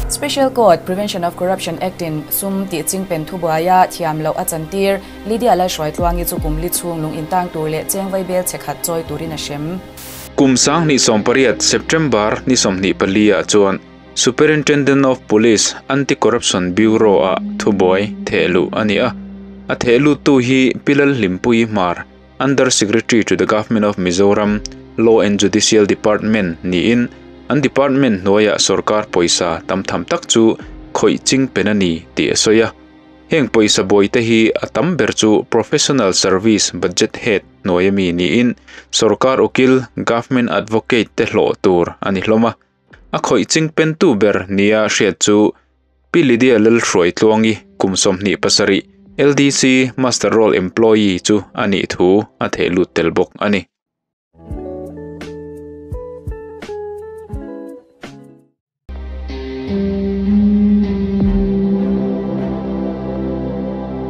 Special Court, Prevention of Corruption Act in sum tih chingpen thubuaia thiam loh a chantir, Lydia Lalhruaitluangi chu kum li chhung lung intang tur leh cheng vaibel chhe khat chawi turin a hrem. Kum 2018 September ni 24 ah chuan Superintendent of Police Anti-Corruption Bureau ah thubuai thehluh a ni a. A thehluttu hi Pi Lalhlimpui Hmar, Under Secretary to the Government of Mizoram, Law and Judicial Department niin an department hnuaiah sorkar pawisa tam tham tak chu khawih ching pen a ni tih a sawi a. Heng pawisa buaite hi a tam ber chu Professional Service Budget Head hnuaia mi niin sorkar ukil, Government Advocate, te hlawh tur a ni hlawm a. A khawih ching pentu ber nia hriat chu Pi Lydia Lalhruaitluangi kum 27, LDC Muster Roll Employee chu a nih thu a thehlut tel bawk a ni.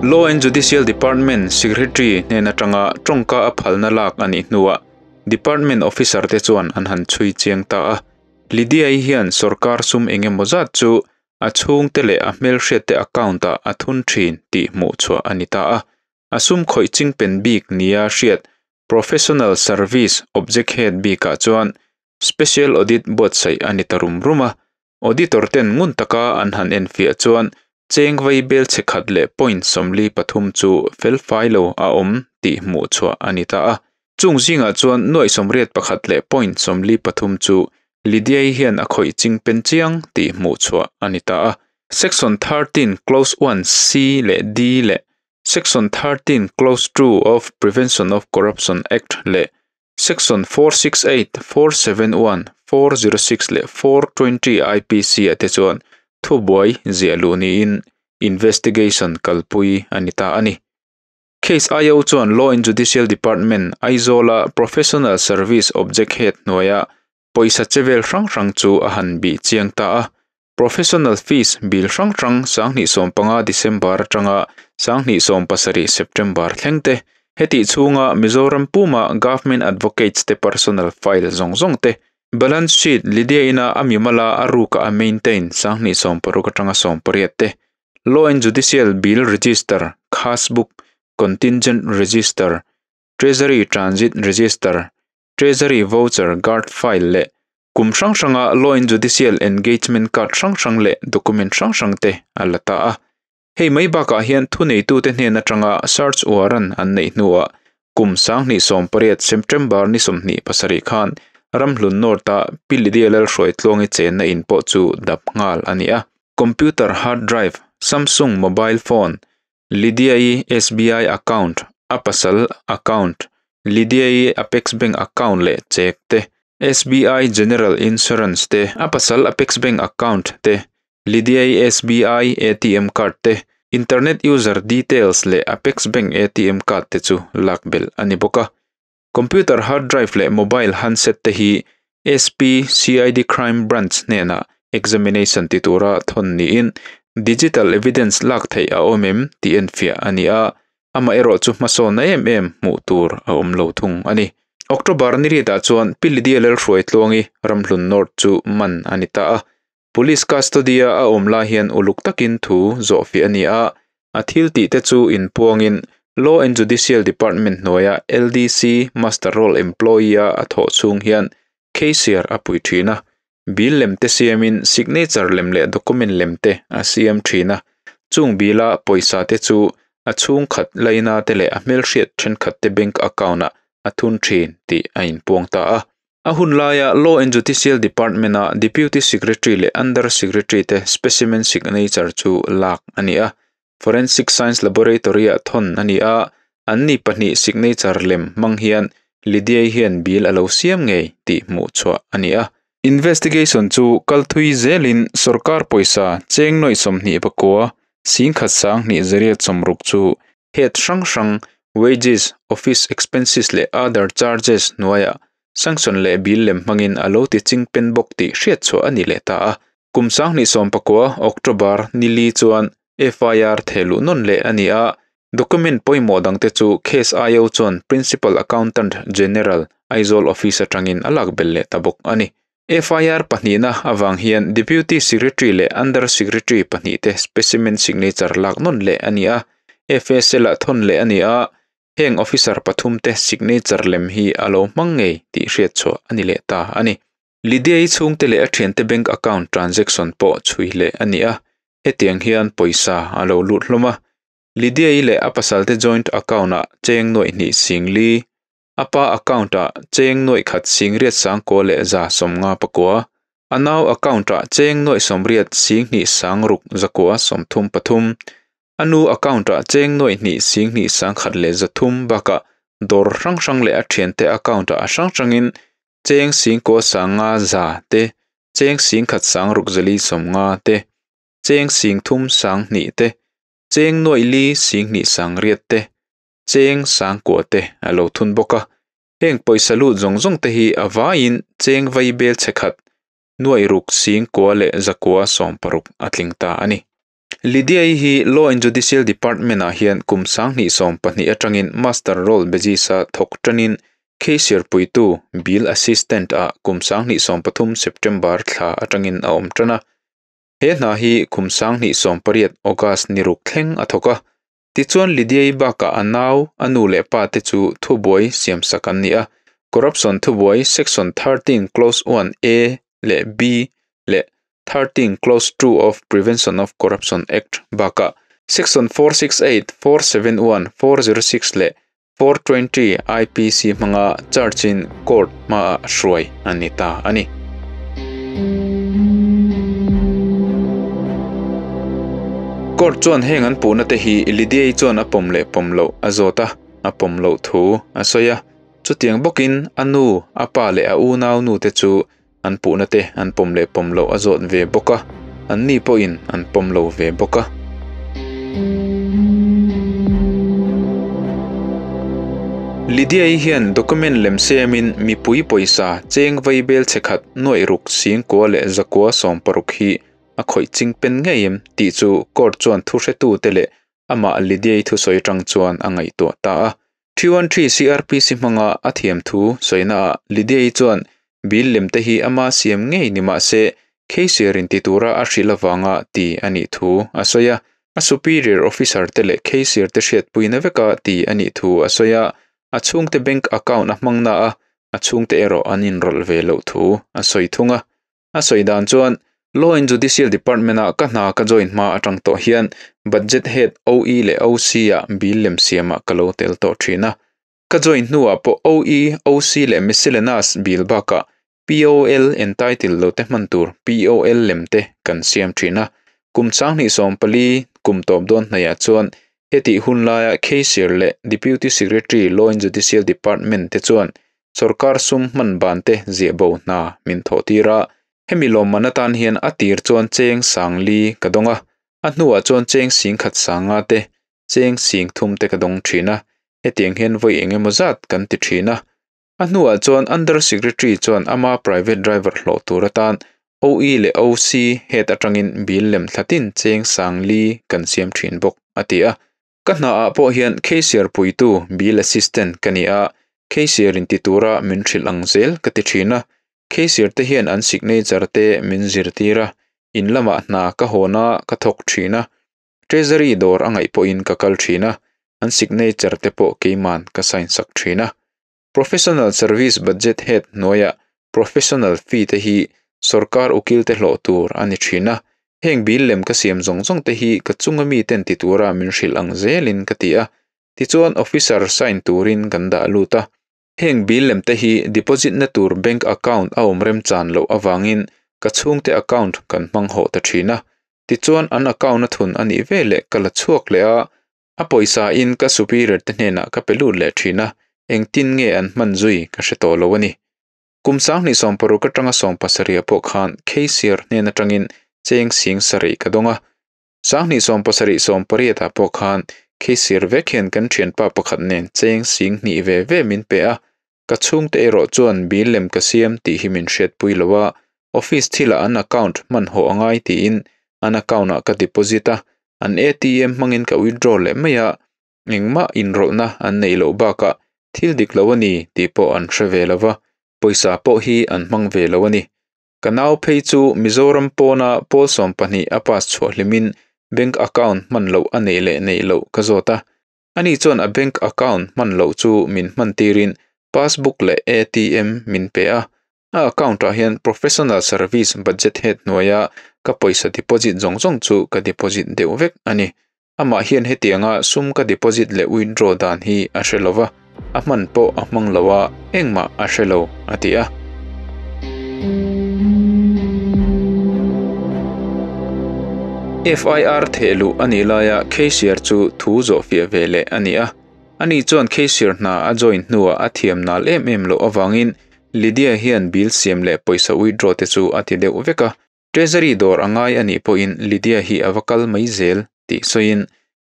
Law and Judicial Department Secretary hnen atanga tawngka a phalna lak a nih hnuah Department Officer te chuan an han chhui chiang ta a. Lydia-i hian sorkar sum eng emaw zat chu a chhungte leh a hmelhriatte account-ah a thun thin tih hmuh chhuah a ni ta a. A sum khawih chingpen bik nia hriat Professional Service Object Head bikah chuan Special Audit buatsaih a ni ta rum rum a. Auditor ten ngun taka an han enfiah chuan cheng vai bel chhe khat leh point 43 chu felfai lo a awm tih hmuh chhuah a ni ta a. Chung zingah chuan nuaih 81 leh point 43 chu Lydia-i hian a khawih chingpen chiang tih hmuh chhuah a ni ta a. Section 13 Clause 1 C leh D leh Section 13 Clause 2 of Prevention of Corruption Act leh Section 468, 471, 406 leh 420 IPC ah te chuan thubuai ziah luh niin investigation kalpui a ni ta a ni. Case IO chuan Law and Judicial Department, Aizawl-a Professional Service Object Head hnuaia pawisa chevel hrang hrang chu a han bih chiang ta a. Professional fees bill hrang hrang 2015 December atanga 2017 September thleng te, hetih chhunga Mizoram puma Government Advocates te personal file zawng zawng te, balance sheet Lydia ina a mimala a ruka a maintain 2016 atanga 18 te, Law and Judicial Bill Register, Khas Book, Contingent Register, Treasury Transit Register, Treasury Voucher Guard File leh kum hrang hranga Law and Judicial Engagement Card hrang hrang leh document hrang hrang te a la ta a. Hei mai bakah hian thuneitute hnen atanga search warrant an neih hnuah kum 2018 September ni 27 khan Ramhlun North-a Pi Lydia Lalhruaitluangi chenna in pawh chu dap nghal a ni a. Computer hard drive, Samsung mobile phone, Lydia-i SBI account, a pasal account, Lydia-i Apex Bank account leh cheque te, SBI General Insurance te, a pasal Apex Bank account te, Lydia-i SBI ATM card te, internet user details leh Apex Bank ATM card te chu lak belh a ni bawk a. Computer hard drive leh mobile handset te hi SP CID Crime Branch hnenah examination ti tura thawn niin digital evidence lak theih a awm em tih enfiah a ni a, amaherawh chu hmasawn em em hmuh tur a awm lo thung a ni. October ni riatah chuan Pi Lydia Lalhruaitluangi Ramhlun North chu man a ni ta a. Police custody-a a awm lai hian uluk takin thu zawhfiah a ni a, a thil tih te chu inpuangin Law and Judicial Department hnuaia LDC Muster Roll Employee-a a thawh chhung hian cashier a pui thin a, bill lem te siamin signature lem leh document lem te a siam thin a, chung bill-a pawisa te chu a chhungkhat laina te leh a hmelhriat thenkhat te bank account-ah a thun thin tih a inpuang ta a. A hun laia Law and Judicial Department-a Deputy Secretary leh Under Secretary te specimen signature chu lak a ni a, Forensic Science Laboratory-ah thawn a ni a, an ni pahnih signature lem hmang hian Lydia-i hian bill a lo siam ngei tih hmuh chhuah a ni a. Investigation chu kal thui zelin sorkar pawisa cheng nuaih 29, 10,000 260 chu head hrang hrang wages, office expenses leh other charges hnuaiah sanction leh bill lem hmangin a lo ti chingpen bawk tih hriat chhuah a ni leh ta a. Kum 2019 October ni li chuan FIR thehluh nawn leh a ni a, document pawimawh dangte chu case IO chuan Principal Accountant General Aizawl Office atangin a lak belh leh ta bawk a ni. FIR pahnihna avang hian Deputy Secretary leh Under Secretary pahnihte specimen signature lak nawn leh a ni a, FSL ah thawn leh a ni a, heng officer pathumte signature lem hi a lo hmang ngei tih hriat chhuah a ni leh ta a ni. Lydia-i chhungte leh a thiante bank account transaction pawh chhui leh a ni a, hetiang hian pawisa a lo lut hlawm a. Lydia-i leh a pasalte joint account-ah cheng nuaih hnih sing li, a pa account-ah cheng nuaih khat sing riat sang kua leh 159, a nau account-ah cheng nuaih sawmriat sing hnih sang ruk zakua 33, a nu account-ah cheng nuaih hnih sing hnih sang khat leh 300 bakah dawr hrang hrang leh a thiante account-ah a hrang hrangin cheng sing kua sanga za te, cheng sing khat sang ruk zali 50 te, cheng sing thum sang hnih te, cheng nuaih li sing hnih sang riat te, cheng sang kua te a lo thun bawk a. Heng pawisa lut zawng zawng te hi a vaiin cheng vai bel che khat nuaih ruk sing kua leh zakua 60 a tling ta a ni. Lydia-i hi Law and Judicial Department-ah hian kum 2012 atangin Master Roll basis-a thawk tanin cashier puitu Bill Assistant-ah kum 2013 September thla atangin a awm tan a. He hna hi kum 2018 August ni ruk thleng a thawk a. Tichuan Lydia-i bakah a nau, a nu leh pa te chu thubuai siam sak an ni a. Corruption thubuai Section 13 Clause 1A leh B leh 13 Clause 2 of Prevention of Corruption Act bakah Section 468, 471, 406 leh 420 IPC hmanga charge-in court hmaah hruai an ni ta a ni. Court chuan heng an puhna te hi Lydia-i chuan a pawm leh pawm loh a zawt a, a pawm loh thu a sawi a. Chutiang bawkin a nu, a pa leh a unau nu te chu an puhna te an pawm leh pawm loh a zawt ve bawk a, an ni pawhin an pawm lo ve bawk a. Lydia-i hian document lem siamin mipui pawisa cheng vai bel che khat nuaih ruk sing kua leh zakua 60 hi a khawih ching pen ngei em tih chu court chuan thu hretu te leh amah Lydia-i thusawi atang chuan a ngaihtuah ta a. 313 CRPC hmanga a thiam thu sawina ah Lydia-i chuan bill lem te hi ama siam ngei ni mah se cashier in ti tura a hrilh awanga ti a nih thu a sawi a. A superior officer te leh cashier te hriat puina veka ti a nih thu a sawi a. A chhungte bank account a hmang na a, a chhungte erawh an inrawlh ve loh thu a sawi thung a. A sawi dan chuan Law and Judicial Department-ah ka hna ka join hma atang tawh hian budget head OE leh OC ah bill lem siamah ka lo tel tawh thin a. Ka join hnuah pawh OE, OC leh miscellaneous bill bakah POL entitle lo te hman tur POL lem te kan siam thin a. Kum 2024 kum tawp dawn hnaiah chuan heti hun laia cashier leh Deputy Secretary Law and Judicial Department te chuan sarkar sum hman ban te ziah bo hna min thawh tir a. Hemi lawm man atan hian a tir chuan cheng sang li ka dawng a, a hnuah chuan cheng sing khat sanga te, cheng sing thum te ka dawng thin a, hetiang hian vawi engemaw zat kan ti thin a. A hnuah chuan Under Secretary chuan ama private driver hlawh tur atan OE leh OC head atangin bill lem thlatin cheng sang li kan siam thin bawk a ti a. Ka hna ah pawh hian cashier puitu bill assistant ka ni a, cashier in ti tura min hrilh ang zel ka ti thin a. Cashier te hian an signature te min zir tir a, in lamah hna ka hawn a ka thawk thin a. Treasury dawr a ngaih pawhin ka kal thin a, an signature te pawh keiman ka sign sak thin a. Professional Service Budget Head hnuaiah professional fee te hi sarkar ukil te hlawh tur a ni thin a. Heng bill lem ka siam zawng zawng te hi ka chunga mi ten ti tura min hrilh ang zelin ka ti a. Tichuan officer sign turin kan dah lut a. Heng bill lem te hi deposit na tur bank account a awm rem chan loh awangin ka chhungte account kan hmang hawh ta thin a. Tichuan an account a thun a nih ve leh ka la chhuak leh a. A pawisa in ka superior te hnenah ka pe lut leh thin a, engtin nge an hman zui ka hre tawh lo a ni. Kum 2016 atanga 17 pawh khan cashier hnen atangin cheng sing sarih ka dawng a. 2017 18 pawh khan cashier vek hian kan thianpa pakhat nen cheng sing hnih ve ve min pe a. Ka chhungte erawh chuan bill lem ka siam tih hi min hriat pui lo a. Office thilah an account hman hawh angai tiin an account ah ka deposit a, an ATM hmangin ka withdraw leh mai a. Engmah inrawlhna an nei loh bakah thil dik lo a ni tih pawh an hre ve lova, pawisa pawh hi an hmang ve lo a ni. Ka nau phei chu Mizoram pawna pawl 12 a pass chhuah hlimin bank account hman loh a neih leh neih loh ka zawt a. Ani chuan a bank account hman loh chu min hman tirin passbook leh ATM min pe a. A account ah hian professional service budget head hnuaia ka pawisa deposit zawng zawng chu ka deposit deuh vek a ni. Amah hian hetianga sum ka deposit leh withdraw dan hi a hre lova, a hman pawh a hmang lo a, engmah a hre lo, a ti a. FIR thehluh a nih laia Cashier chu thu zawhfiah ve leh a ni a. Ani chuan Cashier hna a join hnuah a thiam nal em em loh avangin Lydia hian bill siam leh pawisa withdraw te chu a ti deuh vek a. Treasury dawr a ngai a nih pawhin Lydia hi a va kal mai zel tih sawiin,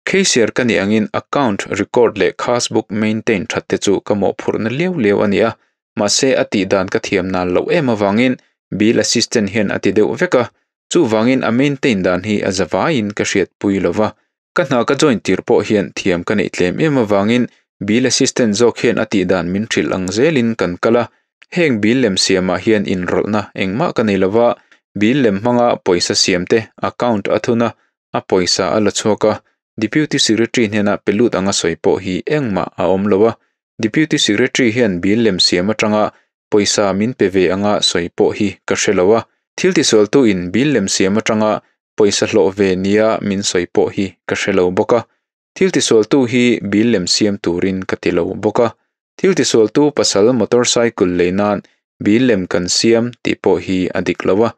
Cashier ka nih angin account record leh cash book maintain that te chu ka mawhphurhna liau liau a ni a, mahse a tih dan ka thiam nal loh em avangin bill assistant hian a ti deuh vek a, chuvangin a maintain dan hi a zavaiin ka hriatpui lo va. Ka hna ka join tir pawh hian thiam ka neih tlem em avangin bill assistant zawk hian a tih dan min hrilh ang zelin kan kal a. Heng bill lem siamah hian inrawlhna engmah ka nei lova, bill lem hmanga pawisa siam te account a thun a, a pawisa a la chhuak a, Deputy Secretary hnena pe lut anga sawi pawh hi engmah a awm lo a. Deputy Secretary hian bill lem siam atanga pawisa min pe ve anga sawi pawh hi ka hre lo a. Thil tisualtu in bill lem siam atanga pawisa hlawh ve nia min sawi pawh hi ka hre lo bawk a. Thil tisualtu hi bill lem siam turin ka ti lo bawk a. Thil tisualtu pasal motorcycle lei nan bill lem kan siam tih pawh hi a dik lo a.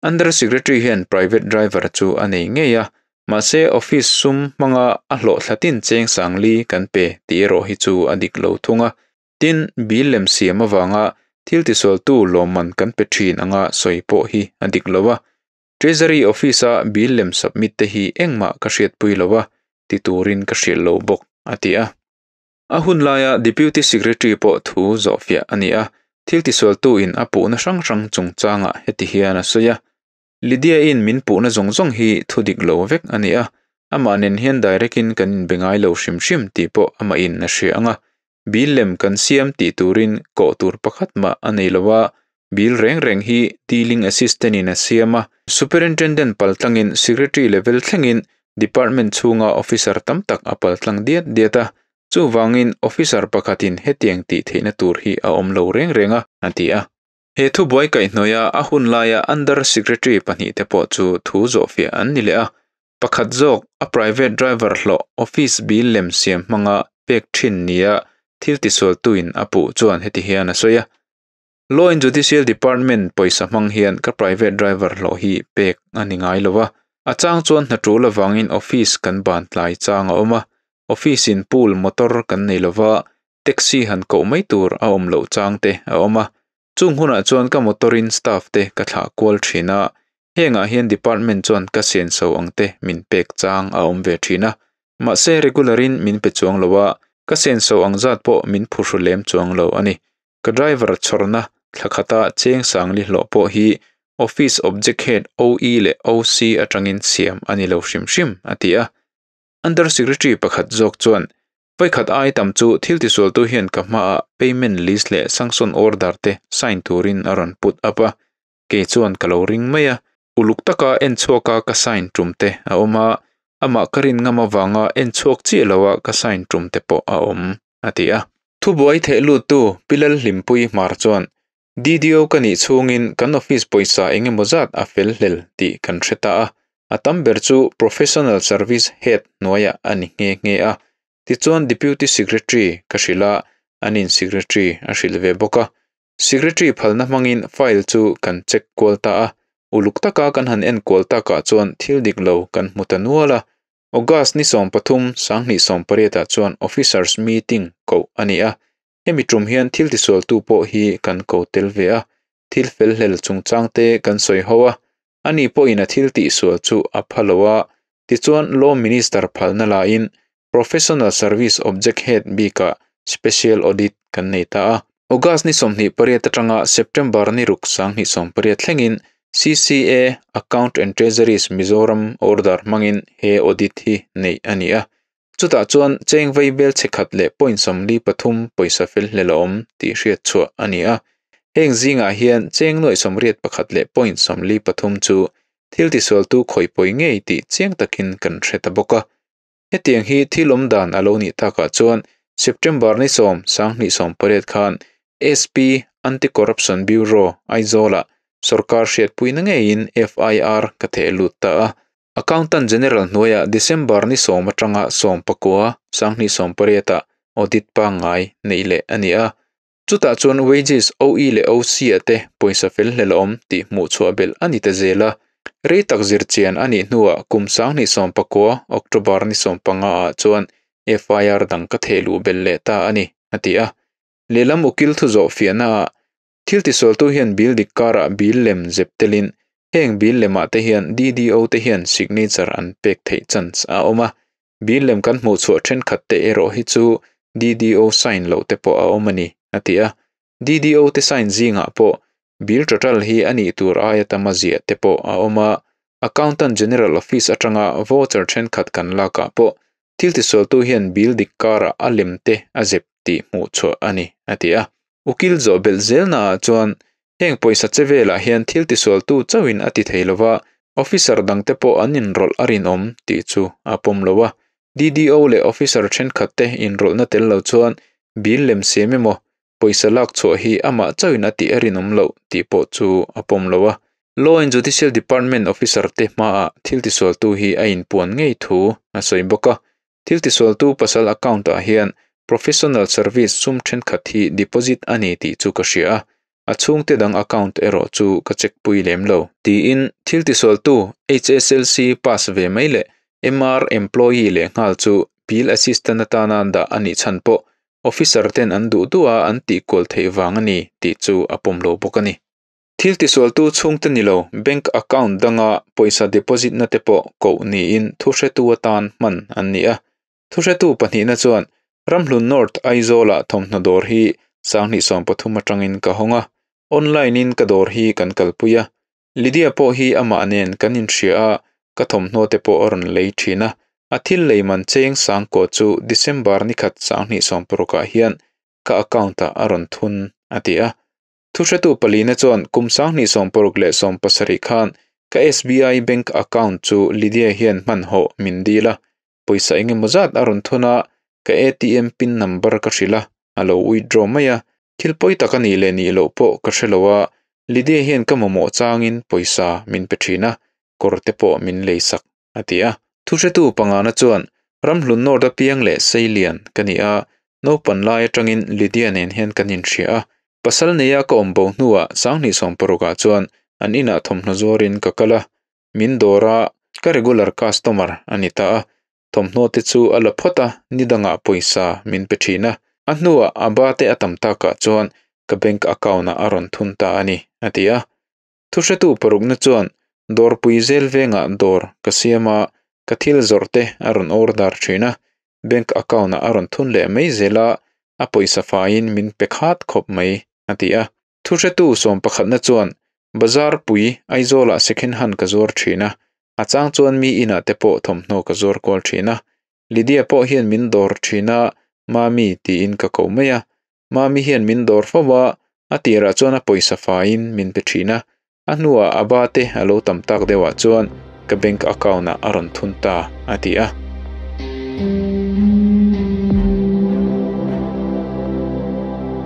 Under Secretary hian private driver chu a nei ngei a, mahse office sum hmanga a hlawh thlatin cheng sangli kan pe tih erawh hi chu a dik lo thung a. Tin, bill lem siam avanga thil tisualtu lawmman kan pe thin anga sawi pawh hi a dik lo a. Treasury office-a bill lem submit te hi engmah ka hriatpui lo a, ti turin ka hrilh lo bawk, a ti a. A hun laia Deputy Secretary pawh thu zawhfiah a ni a, thil tisualtu in a puhna hrang hrang chungchangah heti hian a sawi a. Lydia-in min puhna zawng zawng hi thu dik lo vek a ni a, amah nen hian direct in kan inbe ngai lo hrim hrim tih pawh amah in a hria ang a. Bill lem kan siam tih turin kawh tur pakhat mah a nei lo a, bill reng reng hi dealing assistant in a siam a, Superintendent paltlangin Secretary level thlengin department chhunga officer tam tak a paltlang diat diat a, chuvangin officer pakhatin hetiang tih theihna tur hi a awm lo reng reng a, a ti a. He thubuai kaihhnawia a hun laia Under Secretary pahnihte pawh chu thu zawhfiah an ni leh a, pakhat zawk a private driver hlawh office bill lem siam hmanga pek thin nia thil tisualtuin a puh chuan heti hian a sawi a. Law and Judicial Department pawisa hmang hian ka private driver hlawh hi pek a ni ngai lo a. A chang chuan hna tul avangin office kan ban tlai chang a awm a, office in pool motor kan nei lo va, taxi han koh mai tur a awm loh chang te a awm a. Chung hunah chuan ka motor in staff te ka thlah kual thin a, hengah hian department chuan ka senso ang te min pek chang a awm ve thin a. Mahse regular in min pe chuang lo a, ka senso ang zat pawh min phuhru lem chuang lo a ni. Ka driver chhawrna thla khata cheng sangli hlawh pawh hi Office Object Head OE leh OC atangin siam a ni lo hrim hrim, a ti a. Under Secretary pakhat zawk chuan, Vawikhat ai tam chu thil tisualtu hian ka hmaah payment list leh sanction order te sign turin a rawn put up a, kei chuan ka lo ring mai a. Uluk taka en chhuaka ka sign tum te a awm a, amah ka rin ngam avanga en chhuak chiah loa ka sign tum te pawh a awm, a ti a. Thubuai theh luttu Pi Lalhlimpui Hmar chuan, DDO ka nih chhungin kan office pawisa eng emaw zat a fel hlel tih kan hre ta a, a tam ber chu Professional Service Head hnuaiah a ni nghe nghe a. Tichuan Deputy Secretary ka hrilh a, anin Secretary a hrilh ve bawk a. Secretary phalna hmangin file chu kan check kual ta a, uluk taka kan han en kual takah chuan thil dik lo kan hmu ta nual a. August ni 13, 2018 ah chuan Officers Meeting koh a ni a, hemi tum hian thil tisualtu pawh hi kan ko tel ve a, thil fel hlel chungchang te kan sawi ho a, ani pawhin a thil tihsual chu a pha lo a, tichuan Law Minister phalna laiin Professional Service Object Head bikah Special Audit kan nei ta a. August ni 28 atanga September ni ruk 2018 thlengin CCA Account and Treasuries Mizoram order hmangin he audit hi neih a ni a. Chutah chuan cheng vei bel chhe khat leh point 43 pawisa fel hlel a awm tih hriat chhuah a ni a. Heng zingah hian cheng nuai 81 leh point 43 chu thil tisualtu khawih pawi ngei tih chiang takin kan hre ta bawk a. Hetiang hi thil awm dan a lo nih takah chuan September ni 10, 2018 khan SP Anti-Corruption Bureau Aizawlah sorkar hriatpuina ngeiin FIR ka theh lut ta a. Accountant General hnuaiah December ni 10 atanga 19, 2018 ah audit pangngai neih leh a ni a. Chutah chuan wages OE leh OC ah te pawisa fel hlel a awm tih hmuh chhuah belh a ni ta zel a. Rei tak zir chian a nih hnuah kum 2019 October ni 15 ah chuan FIR dang ka theh luh belh leh ta a ni, a ti a. Lehlam ukil thu zawh fiahna ah thil tisualtu hian bill dik karah bill lem zep telin heng bill lemah te hian DDO te hian signature an pek theih chance a awm a. Bill lem kan hmuh chhuah thenkhat te erawh hi chu DDO sign loh te pawh a awm a ni, a ti a. DDO te sign zingah pawh bill total hi a nih tur aia tama ziah te pawh a awm a. Accountant General Office atanga voucher thenkhat kan lakah pawh thil tisualtu hian bill dik karah a lem te a zep tih hmuh chhuah a ni, a ti a. Ukil zawh belh zelnaah chuan heng pawisa che velah hian thil tisualtu chauhin a ti thei lova, officer dangte pawh an inrawlh a rinawm tih chu a pawm lo a. DDO leh officer thenkhat te inrawlhna tel lo chuan bill lem siam emaw pawisa lak chhuah hi amah chauhin a tih a rinawm loh tih pawh chu a pawm lo a. Law and Judicial Department officer te hmaah thil tisualtu hi a inpuan ngei thu a sawi bawk a. Thil tisualtu pasal account ah hian professional service sum thenkhat hi deposit a ni tih chu ka hria a, a chhungte dang account erawh chu ka check pui lem lo. Tiin thil tisualtu HSLC pass ve mai leh MR employee leh nghal chu bill assistant atana dah a nih chhan pawh officer ten an duh duh a an tih kual theih vang a ni tih chu a pawm lo bawk a ni. Thil tisualtu chhungte ni lo bank account danga pawisa deposit na te pawh koh niin thuhretu atan hman an ni a. Thuhretu pahnihna chuan Ramhlun North Aizawlah thawmhnaw dawr hi 2013 atangin ka hawng a, online in ka dawr hi kan kalpui a. Lydia pawh hi amah nen kan inhria a, ka thawmhnaw te pawh a rawn lei thin a. A thil lei man cheng sangkaw chu December ni khat 2016 ah hian ka account ah a rawn thun, a ti a. Thuhretu palina chuan kum 2016 leh 17 khan ka SBI bank account chu Lydia hian hman hawh min dil a. Pawisa engemaw zat a rawn thun a, ka ATM pin number ka hrilh a, a lo withdraw mai a. Thil pawi tak a nih leh nih loh pawh ka hre lo a, Lydia hian ka mamawh changin pawisa min pe thin a, kawr te pawh min lei sak, a ti a. Thuhretu pangana chuan Ramhlun North apiang leh Seilian ka ni a, naupan lai atangin Lydia nen hian kan inhria a. Pasal neia ka awm bo hnuah 2016 ah chuan an inah thawmhnaw zuarin ka kal a, min dawr a, ka regular customer a ni ta a. Thawmhnaw te chu a la phawt a, ni dangah pawisa min pe thin a. A hnuah a ba te a tam takah chuan ka bank account ah a rawn thun ta a ni, a ti a. Thuhretu parukna chuan dawrpui zel vengah dawr ka siam a, ka thil zawrh te a rawn order thin a, bank account ah a rawn thun leh mai zel a, a pawisa faiin min pe khat khawp mai, a ti a. Thuhretu 11na chuan bazar pui Aizawlah second hand ka zuar thin a, a chang chuan mi inah te pawh thawmhnaw ka zuar kual thin a. Lydia pawh hian min dawr thin a, Mami tiin ka ko mai a. Mami hian min dawr fo a, a tirah chuan a pawisa faiin min pe thin a. A hnuah a ba te a lo tam tak deuhah chuan ka bank account ah a rawn thun ta, a ti a.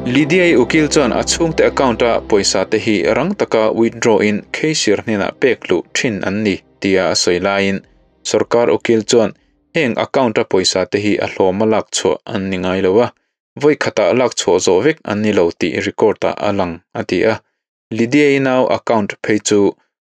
Lydia-i ukil chuan a chhungte account a pawisa te hi rang taka withdraw in cashier hnenah pek luh thin an ni tia a sawi laiin sorkar ukil chuan heng account a pawisa te hi a hlawm a lak chhuah an ni ngai lo a, vawi khatah lak chhuah zawh vek an ni lo tih record ah a lang, a ti a. Lydia-i nau account phei chu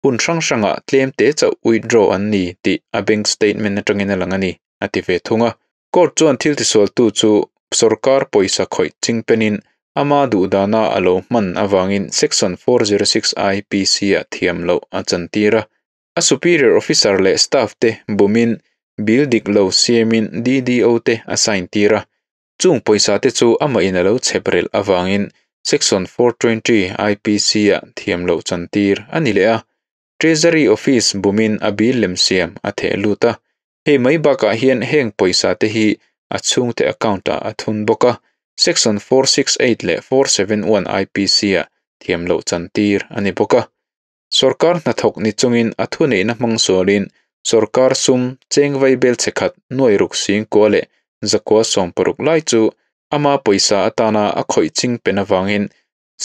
hun hrang hrangah tlem te chauh withdraw an ni tih a bank statement atangin a lang a ni, a ti ve thung a. Court chuan thil tisualtu chu sorkar pawisa khawih chingpenin ama duhdana a lo hman avangin Section 406 IPC ah thiam loh a chantir a. A superior officer leh staff te bumin bill dik lo siamin DDO te a sign tir a. Chung pawisa te chu amah in a lo chhep relh avangin Section 420 IPC ah thiam loh chantir a ni leh a. Treasury Office bumin a bill lem siam a theh lut a. Hei mai bakah hian heng pawisa te hi a chhungte account ah a thun bawk a. Section 468 leh 471 IPC ah thiam loh chantir a ni bawk a. Sorkar hnathawk ni chungin a thuneihna hmang sualin sorkar sum cheng vaibel chhe khat nuai ruk sing kua leh zakua 60 lai chu ama pawisa atana a khawih ching pen avangin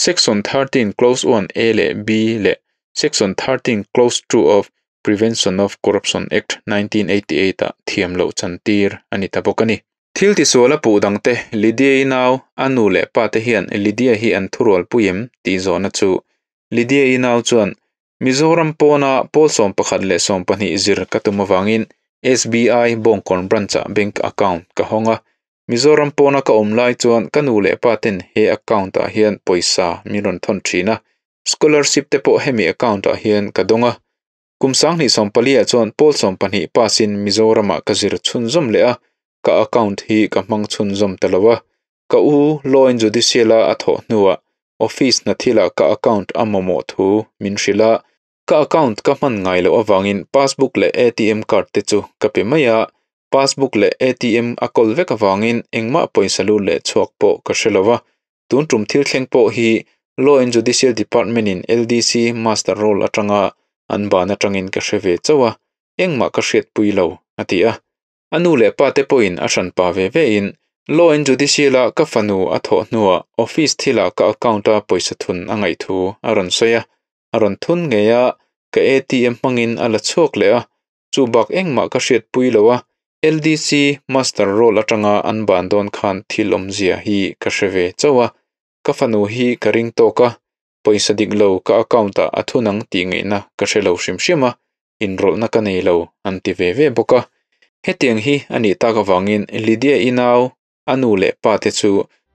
Section 13 Clause 1 A leh B leh Section 13 Clause 2 of Prevention of Corruption Act 1988 ah thiam loh chantir a ni ta bawk a ni. Thil tisual a puh dangte Lydia-i nau a nu leh pa te hian Lydia hi an thurual pui em tih zawhna chu Lydia-i nau chuan Mizoram pawna pawl 11 leh 12 zir ka tum avangin SBI Bawngkawn Branch-ah bank account ka hawng a. Mizoram pawna ka awm lai chuan ka nu leh pa ten he account-ah hian pawisa min rawn thawn thin a. Scholarship te pawh hemi account-ah hian ka dawng a. Kum 2014 ah chuan pawl 12 pass-in Mizoramah ka zir chhunzawm leh a, ka account hi ka hmang chhunzawm ta lo a. Ka u Law and Judicial-a a thawh hnuah office hna thilah ka account a mamawh thu min hrilh a. Ka account ka hman ngai loh avangin passbook leh ATM card te chu ka pe mai a, passbook leh ATM a kawl vek avangin engmah pawisa lut leh chhuak pawh ka hre lo a. Tun tum thil thleng pawh hi Law and Judicial Department-in LDC Master Roll atanga an ban atangin ka hre ve chauh a, engmah ka hriatpui lo, a ti a. A nu leh pa te pawhin a hranpa ve vein Law and Judicial-a ka fanu a thawh hnuah office thilah ka account-a pawisa thun a ngaih thu a rawn sawi a. A rawn thun ngei a, ka ATM hmangin a la chhuak leh a, chu bak engmah ka hriatpui lo a, LDC Master Roll atanga an ban dawn khan thil awmzia hi ka hre ve chauh a, ka fanu hi ka ring tawk a, pawisa dik lo ka account-ah a thun ang tih ngaihna ka hre lo hrim hrim a, inrawlhna ka nei lo an ti ve ve bawk a. Hetiang hi a nih tak avangin Lydia-i nau a nu leh pa te chu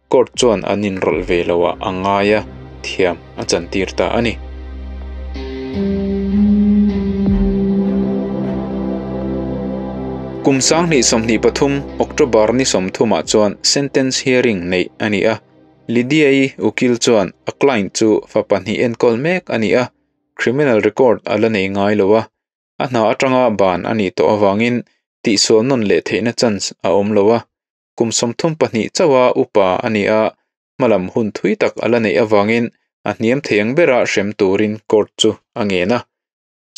court chuan an inrawlh ve lo ah a ngai a, thiam a chantir ta a ni. Kum 2023 October ni 30 ah chuan sentence hearing neih a ni a, Lydia-i ukil chuan a client chu fa pahnih enkawl mek a ni a, criminal record a la nei ngai lo a, a hna atanga ban a nih tawh avangin tihsual nawn leh theihna chance a awm lo a, kum 32 chauha upa a ni a, hmalam hun thui tak a la neih avangin a hniam thei ang bera hrem turin court chu a ngen a.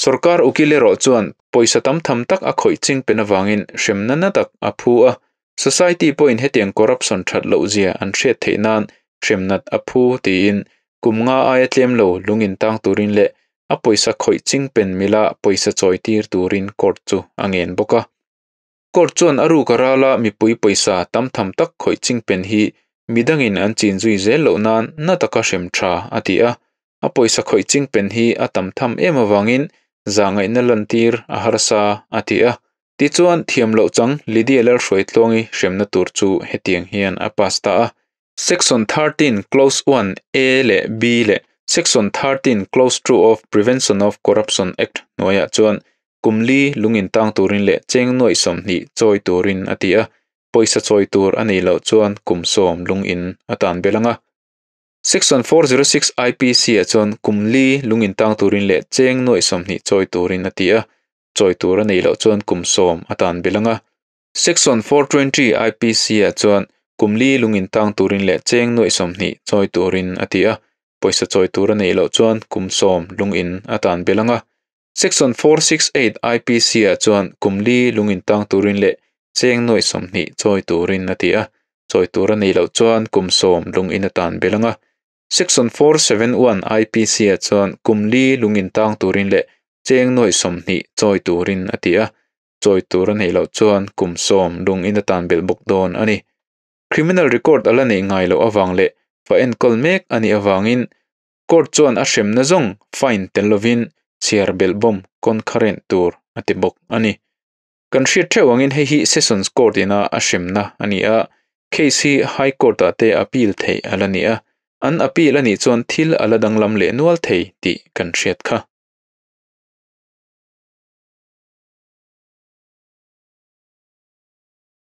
Sorkar ukil erawh chuan pawisa tam tham tak a khawih ching pen avangin hremna na tak a phu a, society pawhin hetiang corruption that loh zia an hriat theih nan hremnat a phu tiin kum nga aia tlem lo lungin tang turin leh a pawisa khawih ching pen mila pawisa chawi tir turin court chu a ngen bawk a. Court chuan a ruk a rala mipui pawisa tam tham tak khawih ching pen hi midangin an chin zui zel loh nan na taka hrem tha a ti a. A pawisa khawih ching pen hi a tam tham em awangin zangaihna lantir a harsa a ti a. Tichuan thiam loh chang Lydia Lalhruaitluangi hremna tur chu hetiang hian a pass ta a. Section 13 Clause 1 A leh B leh Section 13 Clause 2 of Prevention of Corruption Act hnuaiah chuan kum li lungin tang turin leh cheng nuai 20 chawi turin a ti a, pawisa chawi tur a nei loh chuan kum 10 lungin a tan belanga. Section 406 IPC ah chuan kum li lungin tang turin leh cheng nuai 20 chawi turin a ti a, chawi tur a nei loh chuan kum 10 a tan belanga. Section 420 IPC ah chuan kum li lungin tang turin leh cheng nuai 20 chawi turin a ti a, pawisa chawi tur a nei loh chuan kum 10 lungin a tan belanga. Section 468 IPC ah chuan kum li lungin tang turin leh cheng nuai 20 chawi turin a ti a, chawi tur a nei loh chuan kum 10 lungin a tan belanga. Section 471 IPC ah chuan kum li lungin tang turin leh cheng nuai 20 chawi turin a ti a, chawi tur a nei loh chuan kum 10 lungin a tan bel bawk dawn a ni. Criminal record ala nei ngai loh awang leh fa enkawl mek ani awangin court chuan a hremna zawng fine tel lovin chhiar bel bawm concurrent tur a ti bawk a ni. Kan hriat theuh angin hei hi Sessions Court ina a hremna a ni a, case hi High Court ah te appeal thei ala ni a, an appeal ani chuan thil ala danglam leh nual thei tih kan hriat kha.